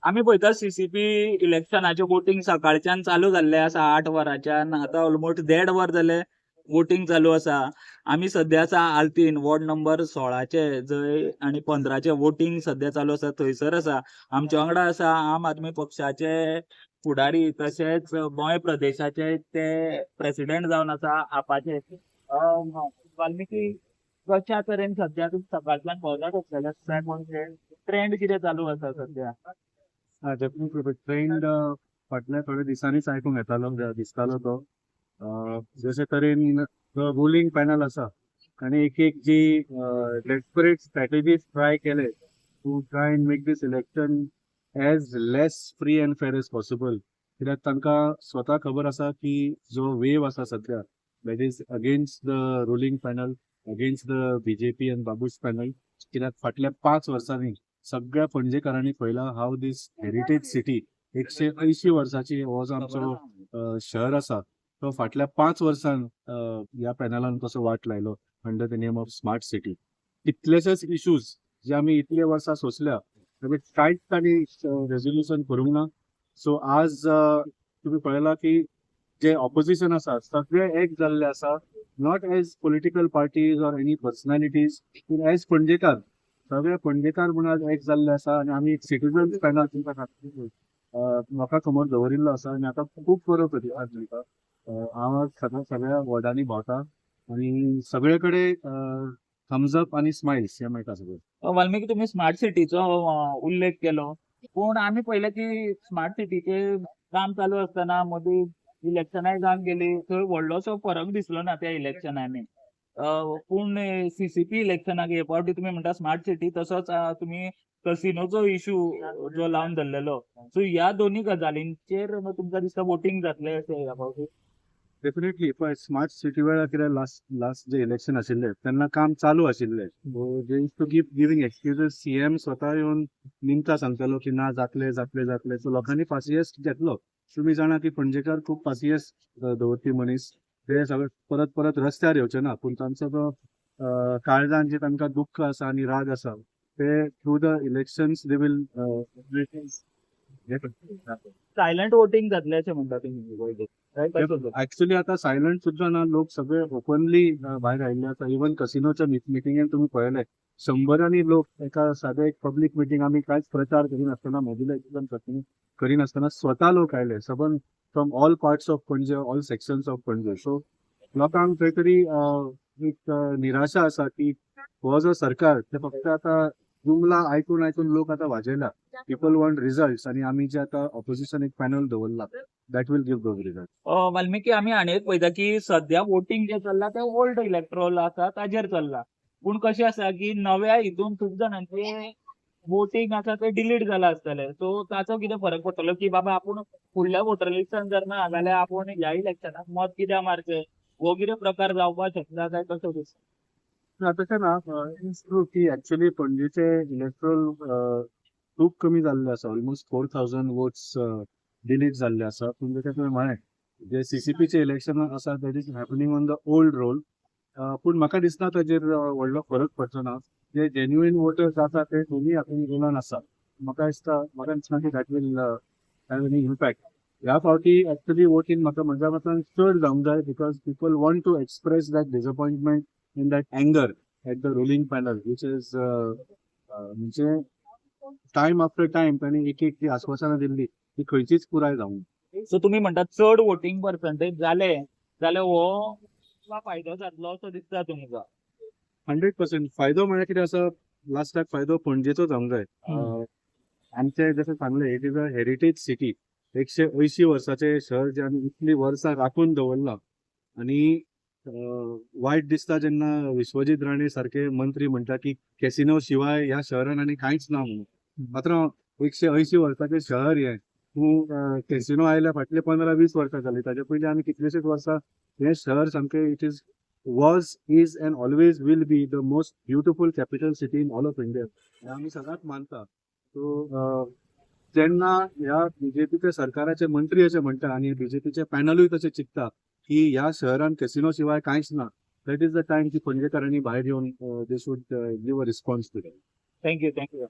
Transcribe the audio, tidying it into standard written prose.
आमी पळयता, CCP इलेक्शनाचे voting सकाळच्यान चालू जाल्ले आसा 8 वरांच्यान. आतां ऑलमोस्ट देड वर जाले वोटींग चालू आसा. आमी सद्या आसा आल्तीन, वॉर्ड नंबर 16चे जंय आनी 15चे वोटींग सद्या चालू आसा थंयसर आसा. आमच्या वांगडा आसा आम आदमी पक्षाचे फुडारी, तशेंच गोंय प्रदेशाचे ते प्रेसिडेंट जावन आसा आपाचे वाल्मिकी. कशा तरेन सद्या तुमी सकाळच्यान भोंवतात आसतले, ट्रेंड कितें चालू आसा सद्या? डेफिनेटली, ट्रेंड फाटल्या थोड्या दिसांनीच आयकूंक येतालो, दिसतालो तो जशे तरेन रुलींग पॅनल आसा आनी एक एक जी डेस्परेट स्ट्रॅटेजीज ट्राय केले to try and make this election as less free and fair as possible, कित्याक तांकां स्वता खबर आसा की जो वेव आसा सध्या, that is against the ruling panel, against the BJP and Babush panel, कित्याक फाटल्या 5 वर्सांनी सगळ्या पणजेकारांनी पळयला हाव दीस हेरिटेज सिटी, 180 वर्साची हो जो आमचो शहर आसा, तो फाटल्या 5 वर्सान ह्या पॅनलान कसो वाट लायलो under the name of smart city. कितलेशेच इश्यूज जे आमी इतले वर्सां सोंसल्या, ताजे कांयच तांणी रेजोल्युशन करूंक ना. सो आज तुमी पळयला की जे ऑपोजिशन आसा सगळे एक जाल्ले आसा, not as political parties or any personalities, पूण एज पणजेकार. सगळे पणजेकार म्हणून आज एक जाल्ले आसा आनी आमी एक सिटीजन्स पॅनल तुमकां लोकां समोर दवरिल्लो आसा आनी आतां खूब बरो प्रतिसाद मेळटा. हांव आज सगळ्या सगळ्या वॉर्डांनी भोंवता आनी सगळे कडेन थम्स अप आनी स्मायल्स हे मेळटा सगळे. वाल्मिकी, तुम्ही स्मार्ट सिटीचो उल्लेख केलो, पूण आमी पळयलें की स्मार्ट सिटीचे काम चालू आसतना मदीं इलेक्शनाय जावन गेली. थंय व्हडलोसो फरक दिसलो ना त्या इलेक्शनांनी. पूण सीसीपी इलेक्शनाक हे फावटी तुमी म्हणटा स्मार्ट सिटी, तसोच तुमी कसिनोचो इशू जो लावन धरलेलो, सो ह्या दोन्ही गजालींचेर तुमकां दिसता वोटींग जातलें अशें ह्या फावटी? डेफिनेटली. पळय, स्मार्ट सिटी वेळार कितें, लास्ट लास्ट जे इलेक्शन आशिल्ले तेन्ना काम चालू आशिल्ले. They used to keep giving excuses. CM स्वता येवन निमतां सांगतालो की ना, जातले, जातले, जातले. सो लोकांनी पासियेस घेतलो. तुमी जाणा की पणजेकार खूब पासियेस दवरपी मनीस. ते सगळे परत परत रस्त्यार येवचे ना, पूण तांचो तो काळजान जे तांकां दुख्ख आसा आनी राग आसा, ते through the elections they will silent voting जातलें अशें म्हणटा तुमी? ऍक्च्युली आता सायलंट सुद्धा ना. लोक सगळे ओपनली भायर आयिल्ले आसा. इवन कसिनोच्या मिटिंगेन तुमी पळयले, शंबरांनी लोक एका साधे एक पब्लीक मिटींग, आमी कांयच प्रचार करिनासतना, मोबिलायझेशन करिनासतना स्वता लोक आयले सबन from all parts of Panaji, all sections of Panaji. So लोकांक खंय तरी एक निराशा आसा की हो जो सरकार ते फक्त आता जुमला आयकून आयकून लोक आता वाजेला. People want result आनी आमी जे आता ऑपोजिशन एक पॅनल दवरला, that will give those result. Valmiki, आमी आनी एक पळयता की सद्या वोटींग जे चल्ला ते ओल्ड इलेक्ट्रोल आसा ताजेर चल्ला, पूण कशें आसा की नव्या हितून खूब जाणांचे वोटींग आसा ते डिलीट जाला आसतले. सो ताचो कितें फरक पडटलो की बाबा आपूण फुडल्या वोटर लिस्टान जर ना जाल्यार आपूण ह्या इलेक्शनाक मत कित्याक मारचें, हो कितें प्रकार जावपाक शकता काय कसो दिसता? ना, तशें ना. It's true की ऍक्च्युली पणजेचे इलेक्ट्रोल खूब कमी जाल्ले आसा. Almost 4,000 votes delete जाल्ले आसा. पूण जशें तुवें म्हळें, जे सीसीपीचे इलेक्शन आसा, that is happening on the old roll. पूण म्हाका दिसना ताजेर व्हडलो फरक पडचो ना. जे जेन्युइन वोटर्स आसा ते दोनूय हातून रोलान आसा. म्हाका दिसना की that will have any impact. ह्या फावटी ऍक्च्युली वोटींग म्हाका म्हज्या मतान चड जावंक जाय, because people want to express that disappointment in that anger at the ruling panel, which is म्हणजे टायम आफ्टर टायम तांणी एक एक जी आश्वासनां दिल्ली ती खंयचीच पुराय जावंक ना. सो तुमी म्हणटात चड वोटींग पर्संटेज जाले जाल्यार हो फायदो जातलो असो दिसता तुमकां? 100%. फायदो म्हळ्यार कितें आसा, लास्टाक फायदो पणजेचो जावंक जाय. आमचे जशें सांगलें, it is a heritage city. 180 वर्साचें शहर जे आमी इतलीं वर्सां राखून दवरलां आनी वायट दिसता जेन्ना विश्वजीत राणे सारके मंत्री म्हणटा की कॅसिनो शिवाय ह्या शहरान आनी कांयच ना म्हणून. मात्र 180 वर्साचें शहर हें. तूं कॅसिनो आयल्या फाटले 15-20 वर्सां जालीं. ताजे पयलीं आमी कितलेशेच वर्सां हें शहर सामकें it is was, is and always will be the most beautiful capital city in all of India हें आमी सदांच मानता. सो जेन्ना ह्या बीजेपीच्या सरकाराचे मंत्री अशें म्हणटा आनी बीजेपीचे पॅनलूय तशें चिंत्ता की ह्या शहरान कॅसिनो शिवाय कांयच ना, that is the time की पणजेकारांनी भायर येवन they should give a response to. Thank you, thank you.